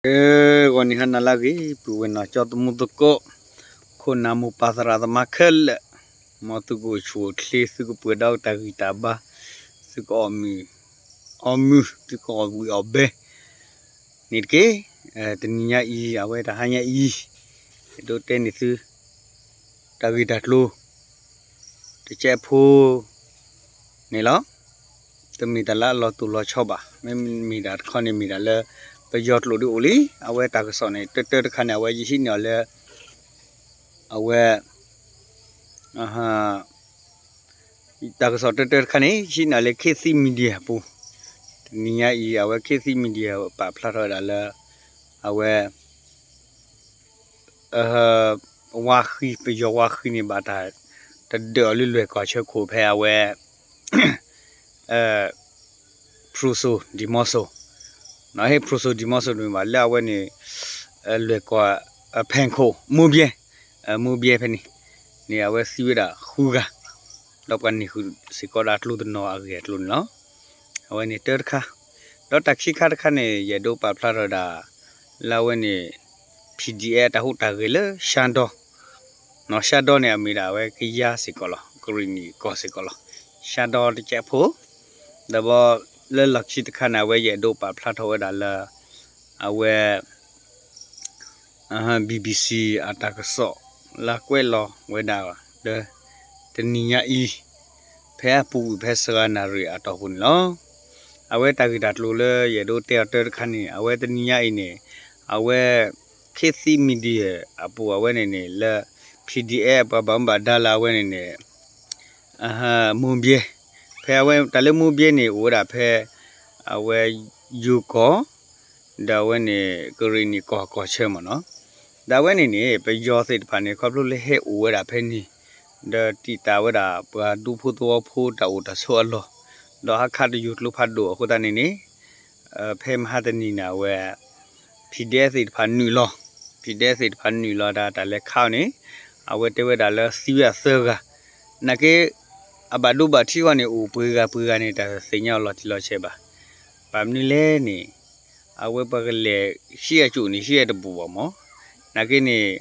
ဧၢ, ဂီၤနံၤဟါနၤလၢအဂ့ၤ ပုၢ်ဝဲၢ်နီၢ်ကၠီ သမူသကိး ခိၣ်နၢ်မိၢ်ပၢ်သရၣ်သမါခဲလၢာ်, မ်သုကအိၣ်ဆူၣ်အိၣ်ချ့ သုကပှဲၤဒီးတၢ်ဂံၢ်တၢ်ဘါ, သုကအီၣ်မုာ်, အီၣ်မုာ် သုကအီၣ်ဘှံးအီၣ်ဘဲ န့ၣ်တက့ၢ်. တနံၤညါအံၤ အဝဲတဟါညါအံၤ ယအဲၣ်ဒိးတဲန့ၢ်သု တၢ်ဂ့ၢ်တၢ်ကျိၤ တကဲးဖိန့ၣ်လီၤ. တမ့ၢ်တၢ်လၢအလီၤတိၢ်လီၤဆီဘၣ်. မ့မ့ၢ်တၢ်တခီန့ၣ်မ့ၢ်ဒၣ်လၢ ပယီၤကျိာ်ဒုးအိၣ်လံ. အဝဲတၢ်ကစီၣ်န့ၣ် တၢတၢတခါန့ၣ် အဝဲယဟံးန့ၢ်အီၤလၢ အဝဲ တၢ်ကစီၣ်တၢတၢတခါန့ၣ် ယဟံးန့ၢ်အီၤလၢ ခေတ်သစ် Media အပူၤ. တနံၤညါအံၤ အဝဲ ခေတ်သစ် Media ပာ်ဖျါထီၣ်ဝဲဒၣ်လၢ အဝဲ ဝါဃံ ပယီၤဝါဃံန့ၣ် ဘၣ်တၢ်တဒၢးအီၤလၢလွဲၢ်ကီၢ်ဆၢခိၣ်ဖဲအဝဲ ဖရူစိၤဒံၣ်မီစိၤ, ဟ့ၣ် ဖရူစိၤဒံၣ်မီစိၤ တမ့ၢ်ဘၣ် လၢအဝဲန့ၣ် လွဲၢ်ကီၢ် ဖဲၣ်ခိၣ် မိၢ်ဘဲ, မိၢ်ဘဲဖဲန့ၣ် န့ၣ်အဝဲသံဝဲဒၣ်ဃုဂၤ, ဒီးပှၤန့ၢ်ဃုာ်စ့ၢ်ကီးဒၣ်ကျိတနီၤအဂ့ၢ်အကျိၤန့ၣ်လီၤ. အဝဲန့ၣ်တၢတခါ, ဒီးတၢ်ခံခါတခါန့ၣ် ယအဲၣ်ဒိးပာ်ဖျါထီၣ်ဝဲဒၣ် လၢအဝဲန့ၣ် PDF တၢ်ဟူးတၢ်ဂဲၤလၢ ရှါဒီ ရှါဒီန့ၣ် အမ့ၢ်ဒၣ်အဝဲကယါစ့ၢ်ကီးလီၤ, ကရံၣ်နံၣ်ကီၢ်စ့ၢ်ကီးလီၤ. ရှါဒီတကဲးဖိ, ဒီးဘီ လၢလီၢ်ခံတခါန့ၣ် အဝဲယအဲၣ်ဒိးပာ်ဖျါထီၣ်ဝဲဒၣ်လၢ အဝဲ BBC အတၢ်ကစီၣ် လၢကွဲးလီၤဝဲဒၣ်လၢ တနံၤညါအံၤ ဖဲအပူၤကွံာ်ဖဲစှၤနၣ်ရံၣ်အတီၢ်ပူၤန့ၣ်လီၤ. အဝဲတၢ်ဂ့ၢ်တၢ်ကျိၤလၢယအဲၣ်ဒိးတဲအီၤတၢတခါန့ၣ် အဝဲတနံၤညါအံၤန့ၣ် အဝဲ ခေတ်သစ် Media အပူၤ အဝဲန့ၣ်န့ၣ်လၢ PDF ပှၤဘၣ်မူဘၣ်ဒါလၢအဝဲန့ၣ်န့ၣ် မိၢ်ဘဲ, ဖဲအဝဲတၢ်လၢမိၢ်ဘဲန့ၣ် အိၣ်ဝဲဒၣ်ဖဲ အဝဲ ယိၤကီၢ် ဒီးအဝဲန့ၣ် ကရံၣ်နံၣ်ကီၢ်ကီၢ်ဆၢမ့ၢ်နီၤ. ဒီးအဝဲန့ၣ်န့ၣ် ပယီၤသ့ၣ်တဖၣ်န့ၣ် ခီဖျိလၢဟဲအိၣ်ဝဲဒၣ်ဖဲန့ၣ် ဒီးတံာ်တာ်ဝဲဒၣ်ပှၤဒူဖိသဝီဖိတၢ်အိၣ်တၢ်ဆိးအလီၢ်, ဒီးဟးခးတယိၤကျိဖးဒိၣ်အဃိသတးန့ၣ်န့ၣ် ဖဲမဟါတနံၤန့ၣ် အဝဲ PDF သ့ၣ်တဖၣ်နုာ်လီၤ, PDF သ့ၣ်တဖၣ်နုာ်လီၤဒီးတၢ်လဲၤခးအီၤန့ၣ် အဝဲတဲဝဲဒၣ်လၢသံဝဲဒၣ်သၢဂၤ, နာ်က့ အဘၣ်ဒိဘၣ်ထံးအဂီၢ်န့ၣ် အိၣ်ပှဲၤဂၤပှဲၤဂၤန့ၣ် တၢ်သ့ၣ်ညါအီၤလီၤတံၢ်လီၤဆဲးဘၣ်. ဘၣ်မနုၤလဲၣ်န့ၣ် အဝဲပှၤကလဲၤဟံးအကၠိၣ်န့ၣ် ဟံးအတဘူးဘၣ်မ့ၢ်, နာ်က့န့ၣ်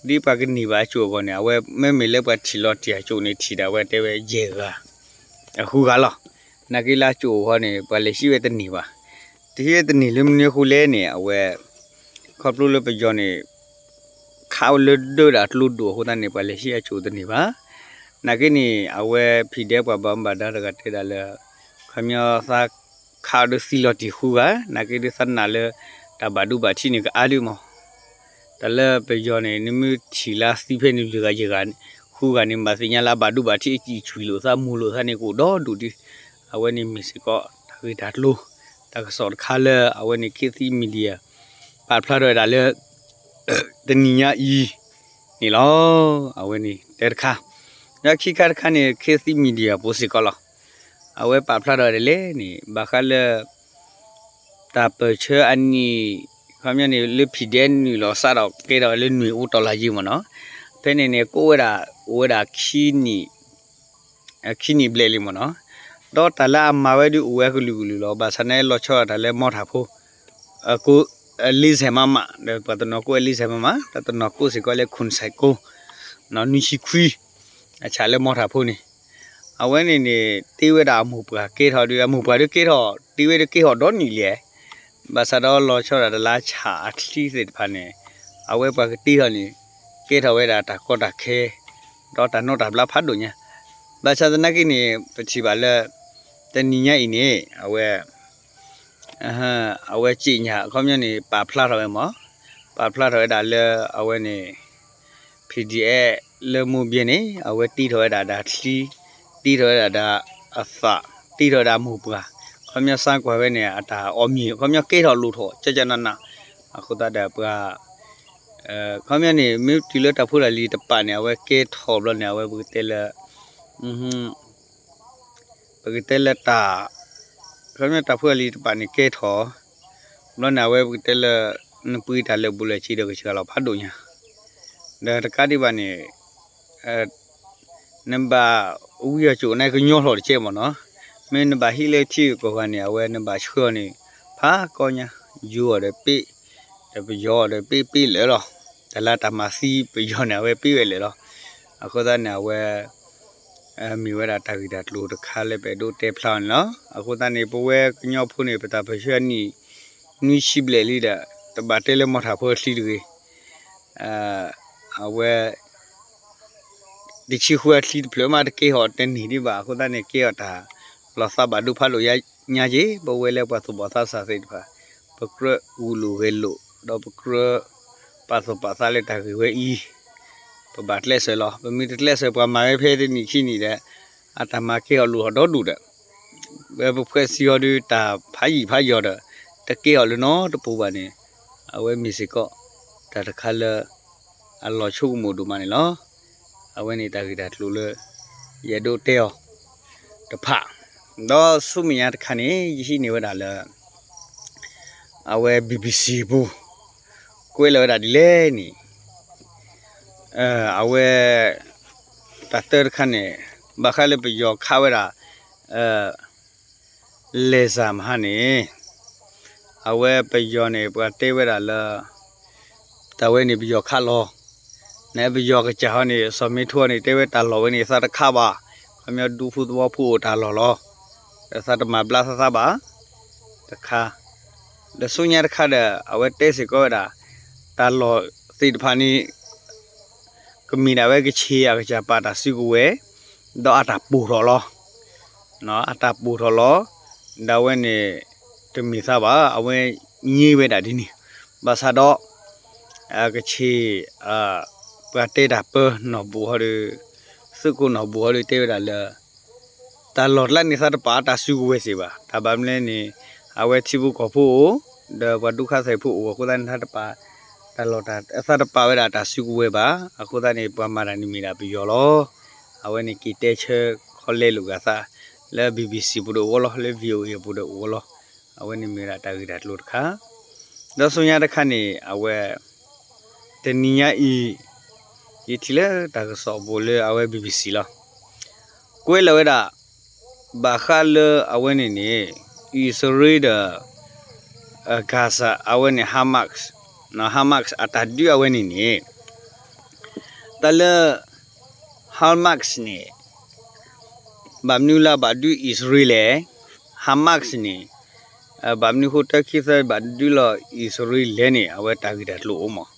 ဒ်ပှၤကန့ၢ်ဘၣ်အကၠိၣ်အဂီၢ်န့ၣ် အဝဲမ့မ့ၢ်လၢပှၤထံၣ်လီၤတံၢ်အကၠိၣ်န့ၣ် ထံၣ်ဒၣ်ဝဲတဲဝဲယဲၢ်ဂၤ ဃုဂၤလီၤ. နာ်က့လၢအကၠိၣ်အဂီၢ်န့ၣ် ပှၤလဲၤဟံးဝဲတန့ၢ်ဘၣ်. တဟံးဝဲတန့ၢ်လၢမနုၤအဃိလဲၣ်န့ၣ် အဝဲ ခီဖျိလၢပယီၤန့ၣ် ခးဝဲလၢဒၢးဒၣ်ကျိဒိၣ်အဃိသတးန့ၣ် ပှၤလဲၤဟံးအကၠိၣ်တန့ၢ်ဘၣ်. နာ်က့န့ၣ် အဝဲ PDF ပှၤဘၣ်မူဘၣ်ဒါတဂၤတဲဒၣ်လၢ ခီပညီသးခးအီၤဒီးသံလီၤတံၢ်ဃုဂၤ, နာ်က့ဒုးသးနာ်လၢ တၢ်ဘၣ်ဒိဘၣ်ထံးန့ၣ်ကအါဒုးမ့ၢ် တၢ်လၢပယီၤန့ၣ် နမ့ၢ်ထံၣ်လၢသံဖဲန့ၣ်လွံၢ်ဂၤယဲၢ်ဂၤ ဃုဂၤန့ၣ် မ့ၢ်သ့ၣ်ညါလၢအဘၣ်ဒိဘၣ်ထံးအစံၣ်ကွံာ်လိာ်သးမူလိာ်သးန့ၣ်ကအိၣ်ဒီဒူၣ်ဒုး, အဝဲန့ၣ်မ့ၢ်စ့ၢ်ကီး တၢ်ဂ့ၢ်တၢ်ကျိၤ တၢ်ကစီၣ်တခါလၢအဝဲန့ၣ် ခေတ်သစ် Media ပာ်ဖျါထီၣ်ဝဲဒၣ်လၢ တနံၤညါအံၤန့ၣ်လီၤ. အဝဲန့ၣ်တၢတခါ, ဒီးခံခါတခါန့ၣ် ခေတ်သစ် Media ဖိစ့ၢ်ကီးလီၤ. အဝဲပာ်ဖျါထီၣ်ဝဲဒၣ်လဲၣ်န့ၣ် ဘၣ်ဃးလၢ တၢ်ပၢၢ်ဆၢအနံၣ် ခီပညီန့ၣ် လၢ PDF နုာ်လီၤစးထီၣ်ကဲထီၣ်လၢနွံၢ်အိၣ်တီၢ်လၢယံၤမ့ၢ်နီၤ, ဖဲန့ၣ်န့ၣ် ကအိၣ်ဝဲဒၣ် အိၣ်ဝဲဒၣ် ခံနံၣ်ဘျဲၣ်လံမ့ၢ်နီၤ, ဒီးတၢ်လၢအမၤဝဲဒုးအိၣ်ဝဲကလုာ်ကလုာ်လီၤ. ဘၣ်ဆၣ်န့ၣ်လီၤဆီဒၣ်တၢ်လၢမီထးဖိ ကိး လေးဆယ်မမ, ဒီးပှၤတနီၤကိးဝဲ လေးဆယ်မမ, တၢ်တနီၤကိးစ့ၢ်ကီးလၢ ခွန်ဆိုင်ကို, နွံဆံခွံ, အဆၣ်လၢမီထးဖိန့ၣ် အဝဲန့ၣ်န့ၣ် တ့ဝဲဒၣ်အမိၢ်ပှၢ်ကဲထီၣ်ဒီး အမိၢ်ပှၢ်ဒီးကဲထီၣ် တ့ဝဲဒီးကဲထီၣ်ဒီနံၣ်လံ. ဘၣ်ဆၣ်ဒီးလီၤဆီဒၣ်တၢ်လၢအဆၣ်အချံသ့ၣ်တဖၣ်န့ၣ် အဝဲပှၤကတ့ထီၣ်န့ၣ် ကဲထီၣ်ဝဲဒၣ်တၢ်ကီတၢ်ခဲ ဒီးတၢ်နီတၢ်ဘျါဖးဒိၣ်ညါ. ဘၣ်ဆၣ်သနာ်က့န့ၣ် ပထံၣ်ဘၣ်လၢ တနံၤညါအံၤန့ၣ် အဝဲ အဝဲကြေညာ အခီပညီန့ၣ် ပာ်ဖျါထီၣ်ဝဲမ့ၢ် ပာ်ဖျါထီၣ်ဝဲဒၣ်လၢအဝဲန့ၣ် PDF လၢမိၢ်ဘဲန့ၣ် အဝဲတ့ထီၣ်ဝဲဒၣ်ဒီးချံ တ့ထီၣ်ဝဲဒၣ်ဒီးအသး တ့ထီၣ်ဝဲဒၣ်မိၢ်ပှၢ် ခီပညီစါကွၢ်ဝဲန့ၣ် အတၢ်အီၣ်မ့ၢ် ခီပညီကဲထီၣ်လိၣ်ထီၣ် ကၠၢကၠၢနးနး အဃိသတးဒီးပှၤ ခီပညီန့ၣ် မ့ၢ်တုၤလၢတၢ်ဖိတၢ်လံၤတပာ်န့ၣ် အဝဲကဲထီၣ်ဘျီန့ၣ် အဝဲပကတဲလၢ ပကတဲလၢတၢ် ခီပညီတၢ်ဖိတၢ်လံၤတပာ်န့ၣ်ကဲထီၣ် ဘျီန့ၣ် အဝဲပကတဲလၢ နပှ့ၤတၢ်လၢာ်ဘူၣ်လၢာ်စ့ဒီးကစၢ်လီၤဖးဒိၣ်ညါ ဒီးတကးဒံးဘၣ်န့ၣ် နဘၣ်ဝံအီၤကၠိၣ်န့ၣ်ကညီထီၣ်တကဲမ့ၢ်နီၤ မ့ၢ်နဘၣ်ဟံးလၢထံဂုၤကီၢ်ဂၤန့ၣ် အဝဲနဘၣ်ဆှၢအီၤန့ၣ် ဖးကီညါ ယူၤအီၤဒီးပ့ၣ် ဒီးပယီၤဒီးပ့ၢ်ပ့ၢ်လၢာ်လီၤ. တၢ်လၢတၢ်မၤသံပယီၤန့ၣ် အဝဲပ့ၢ်ဝဲလၢာ်လီၤ. အဃိသတးန့ၣ် အဝဲ မ့ၢ်ဝဲဒၣ်တၢ်ဂ့ၢ်တၢ်ကျိၤတခါလၢပအဲၣ်ဒိးတဲဖျါအီၤန့ၣ်လီၤ. အဃိသတးန့ၣ် ပဝဲကညီဖိန့ၣ် ပတၢ်ပၢၢ်ဆၢနံၣ် နွံဆံဘျဲၣ်လံဒီး တဘၣ်တဲလၢမီၢ်ထၣ်ဖိအချံတဂ့ၤ. အဝဲ တဆံဃုအချံတဖျၢၣ်မး တကဲထီၣ်တန့ၢ်ဒံးဘၣ်. အဃိသတးန့ၣ် ကဲထီၣ်တၢ်လီၤသးဘၣ်ဒိဖးဒိၣ်ညါက့ၤ ပဝဲလၢပှၤသူၣ်ဘီၣ်သးစၢ်သ့ၣ်တဖၣ် ပကြၢးဂုာ်လိာ်ဂဲၤလိာ် ဒီးပကြၢးပာ်သူၣ်ပာ်သးလၢတၢ်ဂ့ၢ်ဝဲအံၤ ပဘၣ်ကျဲးစၢးလီၤ. ပမ့ၢ်တကျဲးစၢး ပှၤမၤဝဲဖဲတနံၣ်ခံနံၣ်ဒီး အတၢ်မၤကဲထီၣ်လိၣ်ထီၣ်ဒီဒူၣ်ဒီး ဝဲပဖှဲးစံဟီဒုး တၢ်ဖးယံာ်ဖးယီၤဒီး တကဲထီၣ်လၢနီတပူၤဘၣ်န့ၣ် အဝဲမ့ၢ်စ့ၢ်ကီး တၢ်တခါလၢ အလီၤဆိကမိၣ်ဒိၣ်မးန့ၣ်လီၤ. အဝဲန့ၣ်တၢ်ဂ့ၢ်တၢ်ကျိၤလၢ ယအဲၣ်ဒိးတဲအီၤတဖၣ်, ဒီးဆူမဲာ်ညါတခါန့ၣ် ယဟံးန့ၢ်ဝဲဒၣ်လၢ အဝဲ BBC ပူၤ ကွဲးလီၤဝဲဒၣ်ဒ်လဲၣ်န့ၣ် အဝဲ တၢ်တၢတခါန့ၣ် ဘၣ်ဃးလၢပယီၤခးဝဲဒၣ် လဲၤစၢ်မဟါန့ၣ် အဝဲပယီၤန့ၣ် ပှၤတဲဝဲဒၣ်လၢ တၢ်ဝဲန့ၣ်ပယီၤခးလီၤ, နပယီၤကစၢ်ဟီန့ၣ် စီၤမ့ထိန့ၣ် တဲဝဲတၢ်လီၢ်ဝဲန့ၣ် သးတခးဘၣ်, ခီပညီဒူဖိသဝီဖိအိၣ်တၢ်လီၢ်လီၤ, ဒီးသးတမၤဘျါသးသးဘၣ်, တခါ, ဒီးဆူညါတခါဒီး အဝဲတဲစ့ၢ်ကီးဝဲဒၣ် တၢ်လီၢ်သ့ၣ်တဖၣ်န့ၣ် ကမ့ၢ်ဒၣ်ဝဲကချ့ၣ်အကစၢ်ပာ်တၢ်စုကဝဲၤ, ဒီးအတၢ်ပိၢ်ထီၣ်လီၤ. အတၢ်ပိၢ်ထီၣ်လီၤ, ဒီးအဝဲန့ၣ် တမ့ၢ်သးဘၣ်, အဝဲညံဝဲဒၣ်ဒ်န့ၣ်, ဘၣ်ဆၣ်ဒီး ကချ့ၣ် ပှၤတဲတၢ်ပၢနီၢ်ဘူးဟီဒီး သုးခိၣ်နီၢ်ဘူးဟီဒီးတဲဝဲဒၣ်လၢ တၢ်လီၢ်ကျါန့ၣ် သးတပာ်တၢ်စုကဝဲၤစ့ၢ်ဘၣ်, တၢ်ဘၣ်မနုၤလဲၣ်န့ၣ် အဝဲထံဖိကီၢ်ဖိအိၣ် ဒီးပှၤဒူၣ်ခါသဲၣ်ဖိအိၣ်အဃိသတးန့ၣ် တၢ်တပာ် တၢ်လီၢ်တၢ် သးတပာ်ဝဲဒၣ်တၢ်စုကဝဲၤဘၣ်, အဃိသတးန့ၣ် ပှၤမၤတၢ်န့ၣ်မ့ၢ်ဒၣ်ပယီၤလီၤ. အဝဲန့ၣ်က့ၤတဲဆၢခီလဲလိာ်ဂၤသး လၢ BBC ပူၤဒီးအိၣ်လီၤ, လၢ VOA ပူၤဒီးအိၣ်လီၤ. အဝဲန့ၣ်မ့ၢ်ဝဲဒၣ်တၢ်ဂ့ၢ်တၢ်ကျိၤတခါ, ဒီးဆူညါတခါန့ၣ် အဝဲ တနံၤညါအံၤ ယထံၣ်လၢတၢ်ကစီၣ်ပူၤလၢအဝဲ BBC လီၤ. ကွဲးလီၤဝဲဒၣ် ဘၣ်ဃးလၢအဝဲန့ၣ်န့ၣ် အံၣ်စရ့လးဒီး Gaza အဝဲန့ၣ် Hamas, Hamas အတၢ်ဒုးအဝဲန့ၣ်န့ၣ် တၢ်လၢ Hamas န့ၣ် ဘၣ်မနုၤလၢအဘၣ်ဒုးအံၣ်စရ့လးလဲၣ်, Hamas န့ၣ် ဘၣ်မနုၤဃိတၢ်ခံသၢဘၣ်ဒုးလီၤအံၣ်စရ့လးလဲၣ်န့ၣ် အဝဲတၢ်ဂ့ၢ်တၢ်ကျိၤအိၣ်မး.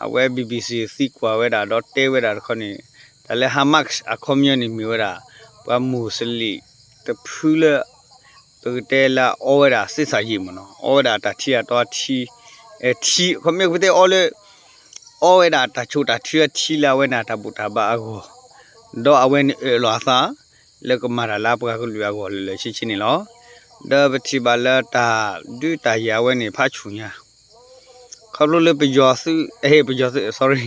အဝဲ BBC သံကွၢ်ဝဲဒၣ်ဒီးတဲဝဲဒၣ်တခီန့ၣ် တၢ်လၢ Hamas အခီပညီန့ၣ်မ့ၢ်ဝဲဒၣ် ပှၤမူးစလ့ၣ်တဖုလၢ ပကတဲလၢအအီဝဲဒၣ်သ့ၣ်သၣ်ယံာ်မးနီၤ, အီဝဲဒၣ်တၢ်ထံအတီထံ ထံ ခီပညီပကတဲအီလၢ အီဝဲဒၣ်တၢ်ဆိၣ်တၢ်ထုအထံလၢအဝဲန့ၣ်တၢ်ဘူၣ်တၢ်ဘါအဂီၢ်, ဒီးအဝဲန့ၣ်အၢၣ်လီၤအသး လၢကမၤတၢ်လၢပှၤကလုာ်အဂီၢ်လၢလၢဆ့ဆ့န့ၣ်လီၤ. ဒီးပထံၣ်ဘၣ်လၢတၢ်ဒုးတၢ်ယၤအဝဲန့ၣ်ဖးဆူၣ်ညါ ခီဖျိလၢပယီၤသုး, ပယီၤသုး, sorry,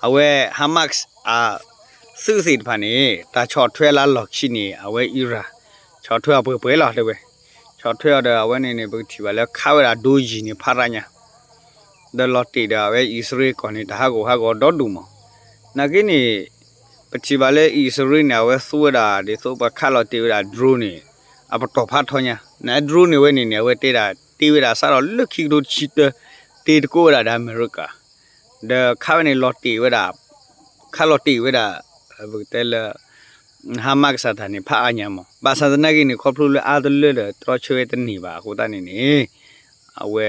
အဝဲ Hamas အသုးသ့ၣ်တဖၣ်န့ၣ် တၢ်ဆီၣ်ထွဲလၢအလီၢ်ခံန့ၣ် အဝဲ Iran ဆီၣ်ထွဲအီၤပှဲၤပှဲၤလီၤတဲဝဲ, ဆီၣ်ထွဲအီၤဒီးအဝဲန့ၣ်န့ၣ် ပကထံၣ်ဘၣ်လၢခးဝဲဒၣ်ဒိယံာ်န့ၣ်ဖးရါညါ ဒီးလီၤတ့ၢ်ဒီးအဝဲအံၣ်စရ့လးကီၢ်န့ၣ် တၢ်ဟးဂီၤဟးဂီၤဒီဒူၣ်မး, နာ်က့န့ၣ် ပထံၣ်ဘၣ်လၢအံၣ်စရ့လးန့ၣ် အဝဲသူဝဲဒၣ် ဒ်သိးပှၤခးလီၤတ့ၢ်ဝဲဒၣ် drone န့ၣ် အပတီၢ်ဖးထီညါ, န drone န့ၣ်ဝဲန့ၣ်န့ၣ် အဝဲတဲဒၣ်တ့ဝဲဒၣ်စးထီၣ်လၢခံကထိတဆံတၢ တ့တကိးဝဲဒၣ်ဒီးအမဲရကၤ, ဒီးခးဝဲန့ၣ်လီၤတ့ၢ်ဝဲဒၣ်, ခးလီၤတ့ၢ်ဝဲဒၣ် ပကတဲလၢ Hamas အတၢ်န့ၣ် ဖးအါညါမး, ဘၣ်ဆၣ်သနာ်က့န့ၣ် ခီဖျိလၢအါတလၢဒီးတြီဆၢဝဲတန့ၢ်ဘၣ်အဃိသတးန့ၣ်န့ၣ် အဝဲ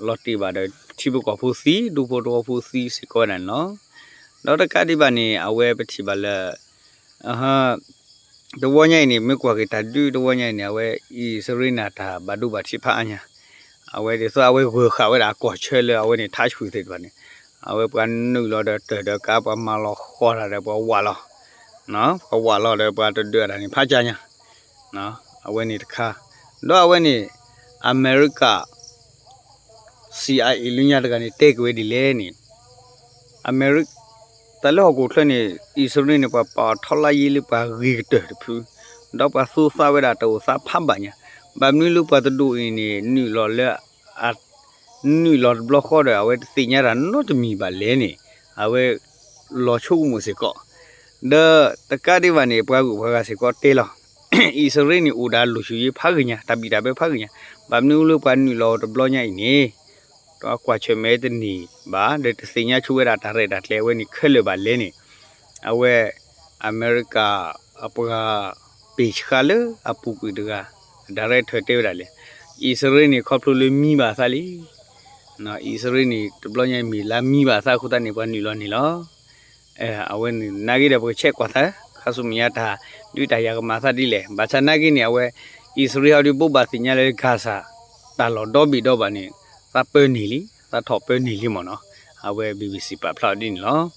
လီၤတ့ၢ်ဘၣ်ဒီးထံဖိကီၢ်ဖိသံ, ဒူဖိသဝီဖိသံစ့ၢ်ကီးဝဲဒၣ်န့ၣ်လီၤ. ဒီးတကးဒံးဘၣ်န့ၣ် အဝဲပထံၣ်ဘၣ်လၢ တဝီညါအံၤန့ၣ် မ့ၢ်ကွၢ်က့ၤတၢ်ဒုးတဝီညါအံၤန့ၣ် အဝဲအံၣ်စရ့လးန့ၣ်တၢ်ဘၣ်ဒိဘၣ်ထံးဖးအါညါ, အဝဲဒ်သိးအဝဲဂၢၤဃာ်ဝဲဒၣ်အကီၢ်ဆၢလၢအဝဲန့ၣ် ထးဆှုၣ်သ့ၣ်တဖၣ်န့ၣ်, အဝဲပှၤနုာ်လီၤဒီးတၢ်ဒီးကါ ပှၤမၤလီၤဃီၤတၢ်ဒီးပှၤဝးလီၤ, ပှၤဝးလီၤဒီးပှၤတဒုးအတၢ်န့ၣ် ဖးကၢညါ, အဝဲန့ၣ်တခါ, ဒီးအဝဲန့ၣ် အမဲရကၤ CIA လၢညါတဂၤန့ၣ် တဲက့ၤဝဲဒ်လဲၣ်န့ၣ်, အမဲရကၤ တၢ်လၢဟီၣ်ခိၣ်ချၢန့ၣ် အံၣ်စရ့လးန့ၣ် ပှၤပာ်အီၤထီလါယ့လၢပှၤဂ့ၤကတၢၢ်တဖု, ဒီးပှၤသူသးဝဲဒၣ်တအိၣ်သးဖးဘၣ်ညါ, ဘၣ်မနုၤလၢပှၤတဒူၣ်အံၤန့ၣ် နုာ်လီၤလၢ နုာ်လီၤတဘျီဃီဒီး အဝဲတသ့ၣ်ညါတၢ်နီတမံၤဘၣ်လဲၣ်န့ၣ် အဝဲ လီၤဆိကမိၣ်စ့ၢ်ကီး, ဒီးတကးဒံးဘၣ်န့ၣ် ပှၤဂုၤပှၤဂၤစ့ၢ်ကီးတဲလီၤ, အံၣ်စရ့လးန့ၣ် အိၣ်ဒီးအ လုံခြုံရေး ဖးဂ့ၤညါ, တၢ်ဘံၣ်တၢ်ဘၢဖးဂ့ၤညါ, ဘၣ်မနုၤလၢပှၤနုာ်လီၤတဘျီညါအံၤန့ၣ် ကွၢ်ဆၢၣ်မဲာ်တန့ၢ်ဘၣ် ဒီးတသ့ၣ်ညါဆိဝဲဒၣ်တၢ်ရဲၣ်တၢ်ကျဲၤအဝဲန့ၣ်ခဲလၢာ်ဘၣ်လဲၣ်န့ၣ်, အဝဲ အမဲရကၤ အပှၤ ပ့ၢ်ဆှါလၢအပူၤကွံာ်တဂၤ အdirector တဲဝဲဒၣ်လဲၣ်, အံၣ်စရ့လးန့ၣ် ခီဖျိလၢမံဘၣ်အသးလံ အံၣ်စရ့လးန့ၣ် တဘျီညါအံၤမ့ၢ်လၢမံဘၣ်အသးအဃိသတးန့ၣ် ပှၤနုာ်လီၤန့ၣ်လီၤ. အဝဲန့ၣ် နာ်က့ဒီး ပကဆဲးကွၢ်သး ခါဆူမဲာ်ညါတၢ်ဒုးတၢ်ယၤကမၤသးဒ်လဲၣ်. ဘၣ်ဆၣ်နာ်က့န့ၣ် အဝဲ အံၣ်စရ့လးအံၤဒုး ဘိးဘၣ်သ့ၣ်ညါလၢ Gaza တၢ်လီၢ်ဒီဘ့ၣ်ဒီဘၣ်န့ၣ် သးပၢန့ၢ်လံ, သးထီၣ်ပၢန့ၢ်လံမ့ၢ်နီၤ. အဝဲ BBC ပာ်ဖျါအီၤဒ်န့ၣ်လီၤ.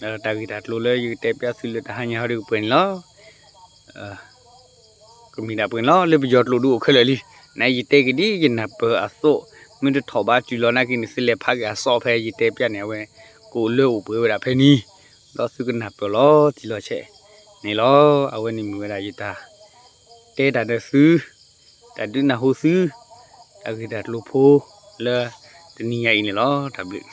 ဒီးတၢ်ဂ့ၢ်တၢ်ကျိၤလၢယကတဲပျးသုလၢတဟါညါဟီဒုးကပှဲၤန့ၣ်လီၤ. ကမ့ၢ်ဒၣ်ပှဲၤန့ၣ်လီၤ. လၢပယီၤကျိာ်ဒုးအိၣ်ခဲလၢာ်လံ. နယတဲက့ၤဒ်ယနၢ်ပၢၢ်အသိး, မ့ၢ်တထီၣ်ဘးတုၤလီၤနာ်က့န့ၣ် သုလဲၤဖးက့ၤအသီဖဲယတဲပျးန့ၣ် အဝဲ ကအိၣ်လၢအိၣ်ပှဲၤဝဲဒၣ်ဖဲန့ၣ်, ဒီးသုကနၢ်ပၢၢ်လီၤတံၢ်လီၤဆဲးန့ၣ်လီၤ. အဝဲန့ၣ်မ့ၢ်ဝဲဒၣ်ယတၢ်တဲတၢ်ဒီးသု, တၢ်ဒုးနၢ်ဟူသု တၢ်ဂ့ၢ်တၢ်ကျိၤဖိလၢ တနံၤညါအံၤန့ၣ်လီၤ. တၢ်ဘျုး